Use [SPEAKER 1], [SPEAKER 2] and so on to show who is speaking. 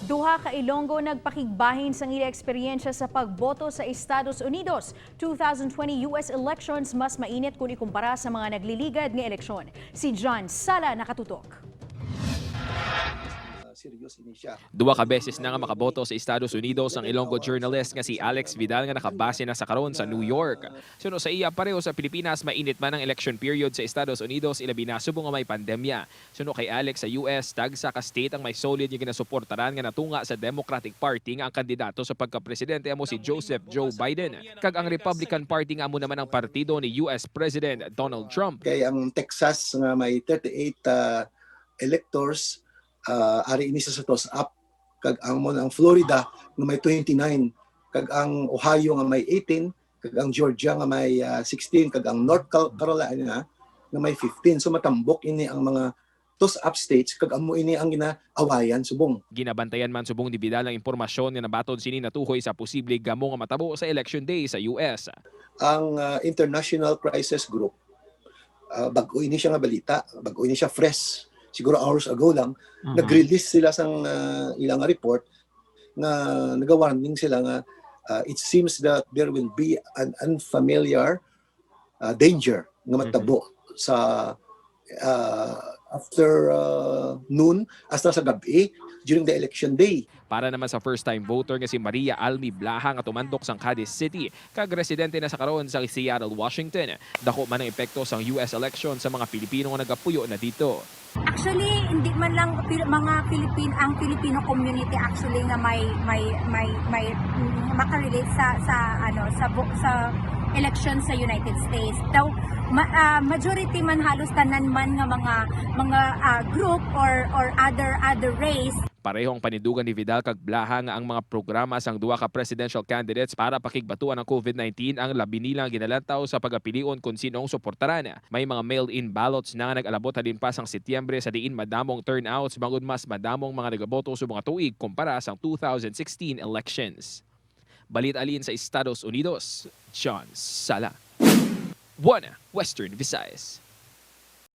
[SPEAKER 1] Duha ka Ilonggo nagpakigbahin sang ila eksperyensya sa pagboto sa Estados Unidos. 2020 US elections mas mainit kung ikumpara sa mga nagliligad nga eleksyon. Si John Sala nakatutok.
[SPEAKER 2] Serious ini siya.
[SPEAKER 3] Duha ka beses na nga makaboto sa Estados Unidos ang Ilonggo journalist nga si Alex Vidal nga nakabase na sa karon sa New York. Suno sa iya, pareho sa Pilipinas, mainit man ang election period sa Estados Unidos, ilabi na subong nga may pandemya. Suno kay Alex, sa US, tagsa ka state ang may solid nga ginasuportaran nga natunga sa Democratic Party nga ang kandidato sa pagka-presidente amo si Joseph Joe Biden. Kag ang Republican Party nga amo naman ang partido ni US President Donald Trump.
[SPEAKER 2] Kay ang Texas nga may 38 electors, ari ini sa toss up, kag ang mo ang Florida nga may 29, kag ang Ohio nga may 18, kag ang Georgia nga may 16, kag ang North Carolina nga may 15. So matambok ini ang mga toss up states, kag amo ini ang ginaawayan subong.
[SPEAKER 3] Ginabantayan man subong ni Vidal ang impormasyon nga nabaton sini natuhoy sa posible gamo nga matabo sa election day sa US.
[SPEAKER 2] Ang International Crisis Group, bag-o ini siya nga balita, bag-o ini siya, fresh, siguro hours ago lang nag-release sila sang ilang report nga nagawarning sila nga it seems that there will be an unfamiliar danger nga matabo sa after noon hasta sa gabi during the election day.
[SPEAKER 3] Para naman sa first-time voter nga si Maria Almi Blaha nga tumandok sang Cadiz City kag residente na sa karon sa Seattle, Washington. Dako man ang epekto sang US election sa mga Pilipino nga nagapuyo na dito.
[SPEAKER 4] Actually, hindi man lang mga Filipino, ang Filipino community actually nga may makarelate sa ano sa election sa United States. Daw majority man, halos tanan man nga mga group or other race.
[SPEAKER 3] Parehong panindugan ni Vidal kag Blaha nga ang mga programa sang duha ka presidential candidates para pakigbatuan ang COVID-19 ang labi nilang ginalantaw sa pagapilion kung sinong suportaran. May mga mail-in ballots na nga nag-alabot halin pa sang Setyembre sa diin madamong turnouts bangod mas madamong mga nagaboto sa mga tuig kumpara sang 2016 elections. Balita alin sa Estados Unidos, John Sala. 1 Western Visayas.